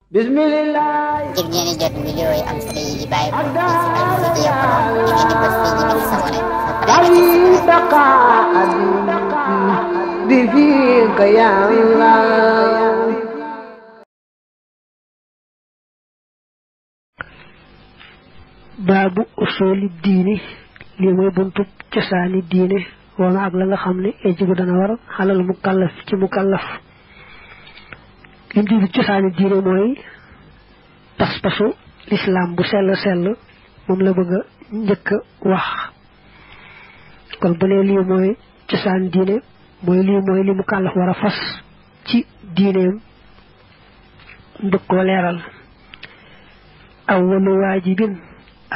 Bismillah. ngir ngeen jot vidéo yi am solo yi bàyyi ko ci Al-Mouridiyyah Pro di ngeen di bës fii ñu bind s'abonné بفيك يا الله baabu usuli diini lii mooy buntu cosaani diine wala ak la nga xam ne ejibu dana war xalal mukallaf ci mukallaf lim di cosaani diine mooy pas-pasu lislaam bu sell sell moom la bëgg a njëkk wax kon bu ne lii mooy cosaani diine mooy lii mooy li mukallaf war a fas ci diineem ndëkk koo leeral awwalu waajibin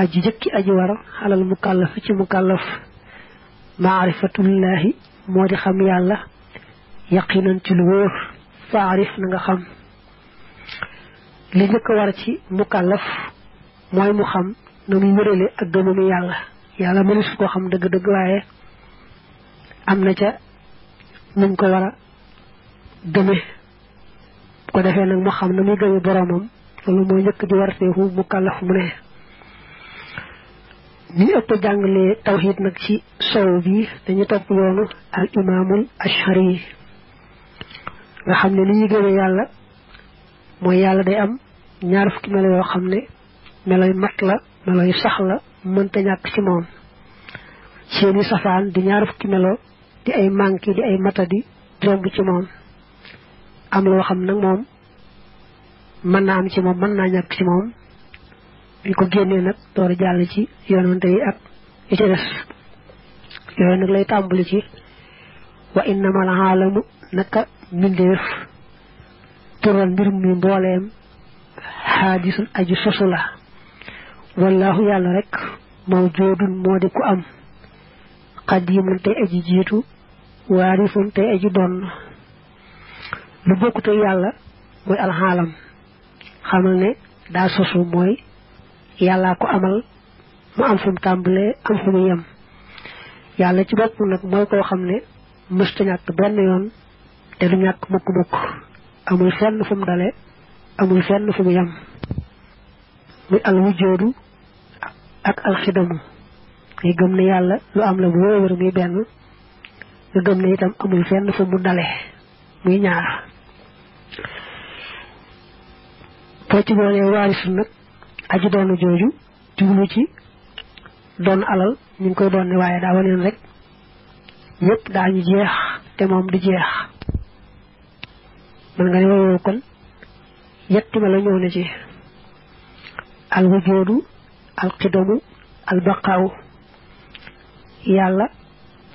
aji jëkki aji war xalal mukallaf ci mukallaf maarifatullahi moo di xam yàlla yaqinan ci lu wóor faarif na nga xam li njëkk war ci mukallaf mooy mu xam na muy wërale ak gëmam yàlla yàlla mënu su ko xam dëgg-dëgg waaye am na ca nañ ko war a gëme bu ko defee nag mu xam na muy gëme boromam loolu mooy njëkk di warteefu mukallaf mu ne ñi ëpp jàngale tawhid nag ci sow bi dañu topp yoonu al imaamul ashari nga xam ne li ñu gëme yàlla mooy yàlla day am ñaar fukki melo yoo xam ne meloy mat la meloy sax la mënta ñàkk ci moom seeni safaan di ñaar fukki melo di ay manki di ay matadi jogg ci moom am loo xam nag moom mën naa am ci moom mën naa ñàkk ci moom ñu ko génnee nag door a jàll ci yonante yi ak yi ci des yooyu nag lay tàmbali ci wa innamal aalamu naka mbindeef tural mbir mi mbooleem xaadisun aji sosu la wallaahu yàlla rek mawjoodun moo di ku am xadimun tey aji jiitu waarifun tey aji doon lu bokkute yàlla mooy alxaalam xamal ne daa sosu mooy yàllaa ko amal mu am fu mu tàmbalee am fu mu yem yàlla ci bopp nag mooy koo xam ne mësta ñàkk benn yoon te du ñàkk mukk-mukk amul fenn fu mu dale amul fenn fu mu yem muy al wujoodu ak alxidamu ngay gëm ne yàlla lu am la bu wér muy benn nga gëm ne itam amul fenn fu mu dale muy ñaar boo ci boolee waarisu nag aji doonu jooju jublu ci doon alal ñu ngi koy doon ne waaye daa waneen rek ñëpp daañu jeex te moom du jeex man nga ne woowoo kon yetti ma la ñëw na ci al wujoodu al qidamu al baqaaw yàlla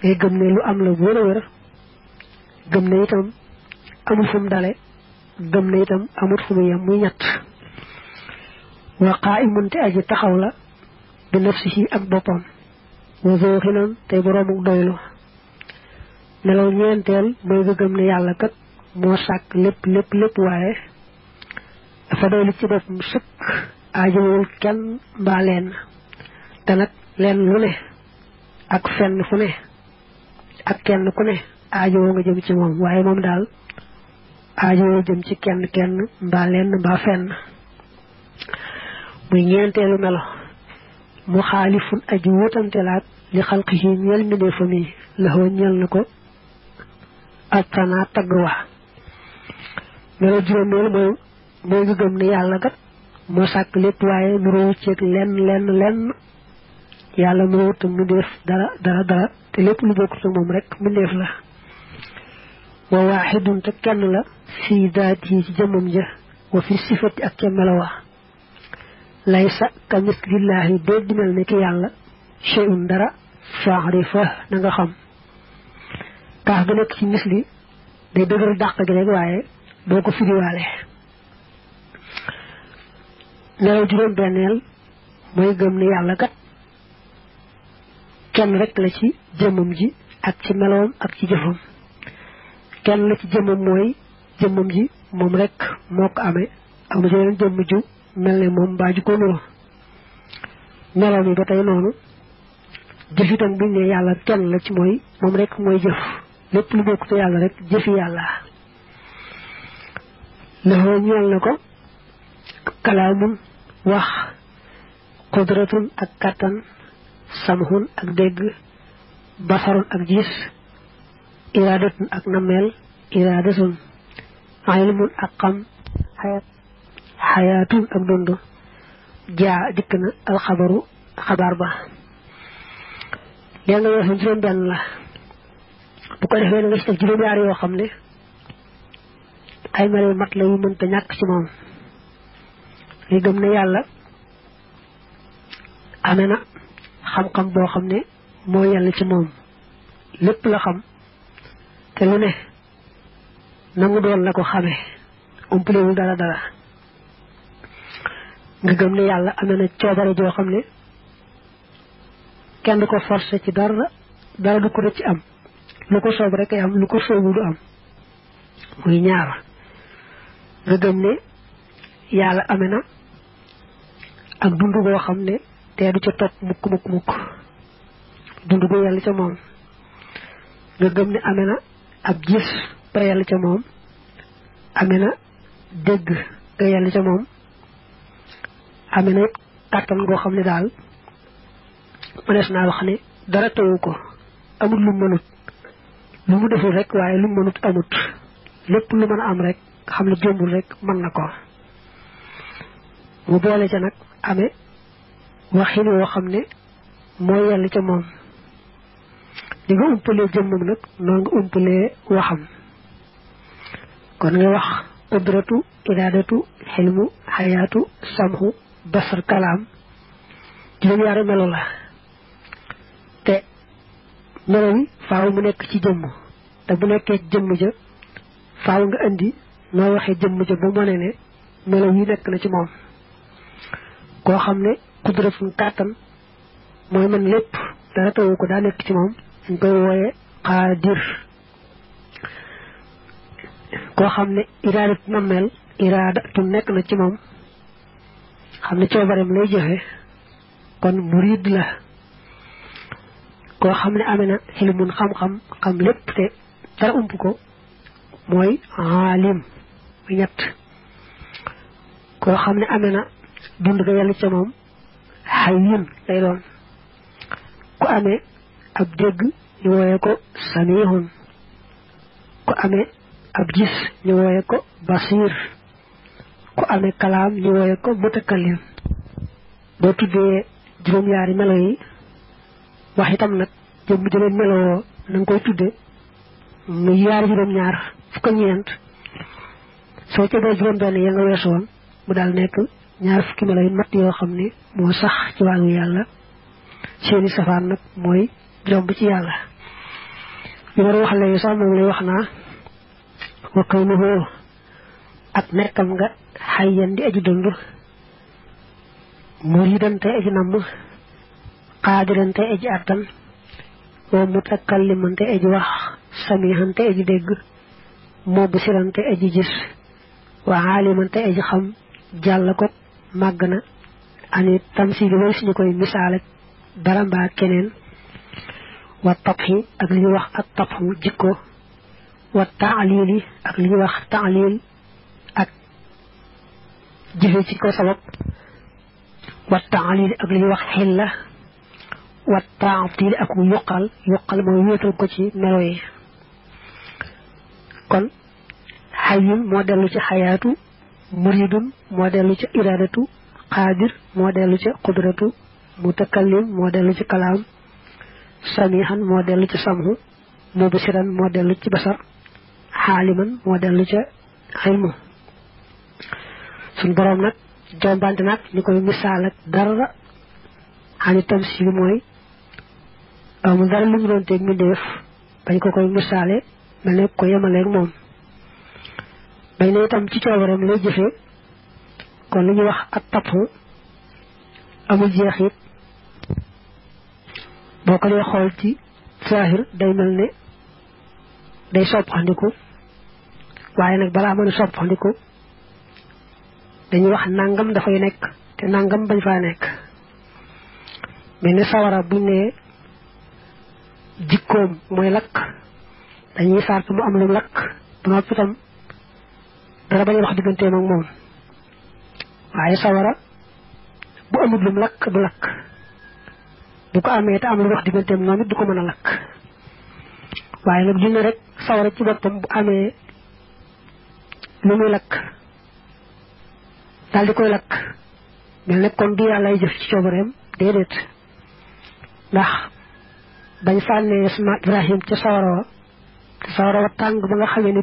ngay gëm ne lu am la bu wér a wér gëm ne itam amul fu mu dale gëm ne itam amul fu mu yem muy ñett wa qaa'imun te aji taxaw la bi nafsihi ak boppam wa zooxinan tey boroomu doylu melaw ñeenteel mooy nga gëm ne yàlla kat moo sàkk lépp lépp lépp waaye dafa doylu ci boppam sëkk aajowul kenn mbaa leen te nag leen lu ne ak fenn fu ne ak kenn ku ne aajowoo nga jëm ci moom waaye moom daal aajowoo jëm ci kenn kenn mbaa leen mbaa fenn muy ñeenteelu melo mu xaalifun aji wutantelaat li xalqihi ñeel mbindeefam yi laxoo ñeel na ko altanaa tagg wa melo juróomeel mooy nga gëm ne yàlla kat moo sàkk lépp waaye nuróowu ceeg lenn yàlla nuróowu tam mbindeef dara te lépp lu bokkut ak moom rek mbindeef la wa waaxidun te kenn la fii daati ci jëmmam ja wa fi sifati ak ca melo wa laysa ka mislillahi doo di mel ne ki yàlla shay'un dara faarifa na nga xam kaaf bi nekk ci misli day dëgëral dàq gi rek waaye doo ko firiwaale nelaw juróom benneel mooy gëm ne yàlla kat kenn rek la ci jëmmam ji ak ci meloom ak ci jëfam kenn la ci jëmmam mooy jëmmam ji moom rek moo ko amee amu ci yeneen jëmm ju mel ne moom mbaa ju ko nuru melo mi ba tey noonu jëf itam biñ ne yàlla kenn la ci mooy moom rek mooy jëf lépp lu bokk te yàlla rek jëfi yàlla laxoo ñeel na ko kalaamun wax qudratun ak kattan samhun ak dégg basarun ak gis iradatun ak nameel iradatun ilmun ak xam xayaatun ak dund jaa dikk na alxabaru xabaar ba yaa nga weesu juróom benn la bu ko defee na nga ci teg juróom yaar yoo xam ne ay melo mat la yu mënta ñàkk ci moom li gëm ne yàlla amee na xam-xam boo xam ne moo yàlla ci moom lépp la xam te lu ne na mu doon la ko xamee umpalewul dara nga gëm ne yàlla amee na coobare joo xam ne kenn du ko forcé ci dara du ko rëcc am lu ko soob rek ay am lu ko soobu du am muy ñaar nga gëm ne yàlla amee na ak dund goo xam ne te du ca topp mukk dund gu yàlla ca moom nga gëm ne amee na ab gis ba yàlla ca moom amee na dégg nga yàlla ca moom amee na kàttan goo xam ne daal mënees naa wax ne dara tawu ko amul lu mënut lu mu deful rek waaye lu mënut amut lépp lu mën a am rek xam ne jombul rek mën na ko mu boole ca nag amee waxin woo xam ne mooy yàlla ca moom li nga umpalee jëmmam nag noonu nga umpalee waxam kon nga wax qudratu iraadatu xilmu xayaatu samhu basar kalaam juróom-ñaari melo la te melo yi faaw mu nekk ci jëmm te bu nekkee jëmm ja faaw nga indi noo waxee jëmm ja ba mone ne melo yi nekk na ci moom koo xam ne qudratun kàttan mooy mën lépp dara tawu ko daa nekk ci moom dañ koy wooye qaadir koo xam ne iraadatu nammeel iraadatu nekk na ci moom xam ne coobareem lay jëfe kon murid la koo xam ne amee na xilmun xam lépp te dara ump ko mooy aalim bu ñett koo xam ne amee na dund ga yàlla ca moom xayyun lay doon ku amee ab dégg ñu wooye ko samihun ku amee ab gis ñu wooye ko basir ku amee kalaam ñu wooye ko mutakallim boo tuddee juróom-ñaari melo yi wax itam nag jëmm jëleen melowoo na nga koy tudde mu yaari juróom-ñaar fukk ak ñeent soo ca dee juróom-benn ya nga weesu woon mu daal nekk ñaar fukki melo yi mat yoo xam ne moo sax ci wàllu yàlla seeni safaan nag mooy jomb ci yàlla li ma wax léegi sax moom lay wax naa wa kawnuhu ak nekkam nga xayyan di aji dund muridan te aji namm qaadiran te aji attan wa mutakalliman te aji wax samihan te aji dégg mubsiran te aji gis wa aaliman te aji xam jàll ko màgg na ani tamsili way suñu koy misaale dara mbaa keneen wa tabxi ak li ñuy wax ak tabxu jikko wa taalili ak li ñuy wax taalil ak jëfe ci ko sabab wa taalil ak li ñuy wax xilla wa taatil ak yuqal mooy wéetal ko ci melo yi kon xayyun moo dellu ci xayaatu muridun moo dellu ci iraadatu qaadir moo dellu ci qudratu mutakallim moo dellu ci kalaam samihan moo dellu ci samhu mubsiran moo dellu ci basar xaaliman moo dellu ca xilmu suñ boroom nag jombante nag ñu koy misaal ak dara xani tamsil mooy amul dara lu mu doon teeg mbindeef bañ ko koy misaale mel ne ko yemaleeg moom bañ ne itam ci coobareem lay jëfee kon li ñuy wax ak tappu amul jeexit boo ko dee xool ci saahir day mel ne day soppandiku waaye nag balaa mën a soppandiku dañuy wax nangam dafay nekk te nangam bañ faa nekk mel ne sawara buñ ne jikkoom mooy lakk dañuy sart mu am lu lakk bu noppi itam dara bañ a wax digganteem ak moom waaye sawara bu amul lum lakk du lakk bu ko amee te am lu wax digganteem moom it du ko mën a lakk waaye nag dina rek sawara ci boppam bu amee lu muy lakk daal di koy lakk mel ne kon du yàlla ay jëf ci coobareem déedéet ndax bañ sànnee sama Ibrahim ca sawara wa te sawara wa tàng ba nga xamee ne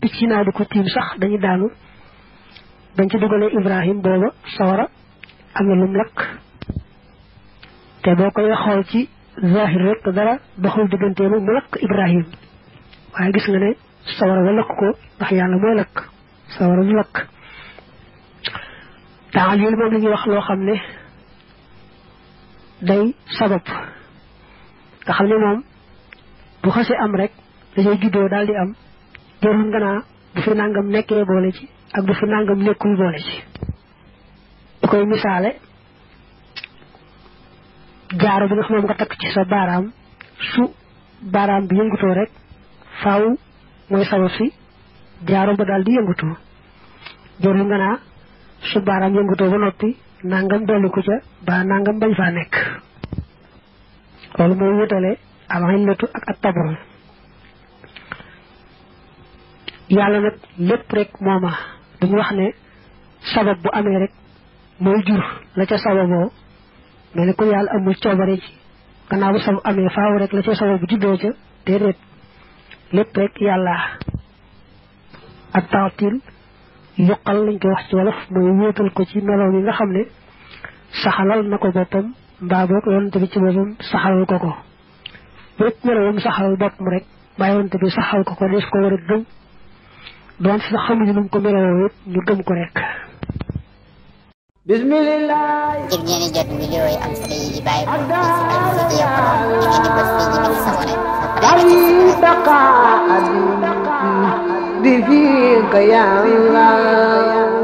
picc naa di ko tiim sax dañu daanu bañ ci dugalee Ibrahim booba sawara am na lum lakk te boo koy xool ci zahir rek dara doxul digganteemu mu lakk Ibrahim waaye gis nga ne sawara wa lakk ko ndax yàlla mooy lakk sawara du lakk taal yooyu moom la ñuy wax loo xam ne day sabab nga xam ne moom bu xasee am rek dañuy juddoo daal di am jarul nga naa bu fi nangam nekkee boole ci ak bu fi nangam nekkul boole ci da koy misaale jaaro bi nga xam moom nga takk ci sa baaraam su baaraam bi yëngutoo rek faaw mooy sabab si jaaro ba daal di yëngutu jarul nga naa su baaraam yëngutoo ba noppi nangam dolli ko ca ba nangam bañ faa nekk loolu mooy wutale al illatu ak at tabru yàlla nag lépp rek mooma duñu wax ne sabab bu amee rek mooy jur la ca sababoo mais ne ko yàlla amul coobare ci gannaaw bu sabab amee faaw rek la ca sabab bu juddoo ca déedéet lépp rek yàlla ak taatil yuqal lañ koy wax ci wolof mooy wéetal ko ci melow yi nga xam ne saxalal na ko boppam mbaa boog yonante bi ci boppam saxalal ko ko bépp melowam saxalal boppam rek mbaa yonante bi saxal ko des ko war a gëm doon si sax xamuñu nu mu ko melowoo it ñu gëm ko rek bismillah ngir ngeen di jot vidéo yi am solo yi bàyyi ko ci Al-Mouridiyyah Pro ngeen di bës fii ñu sabone bi fiika ya Allah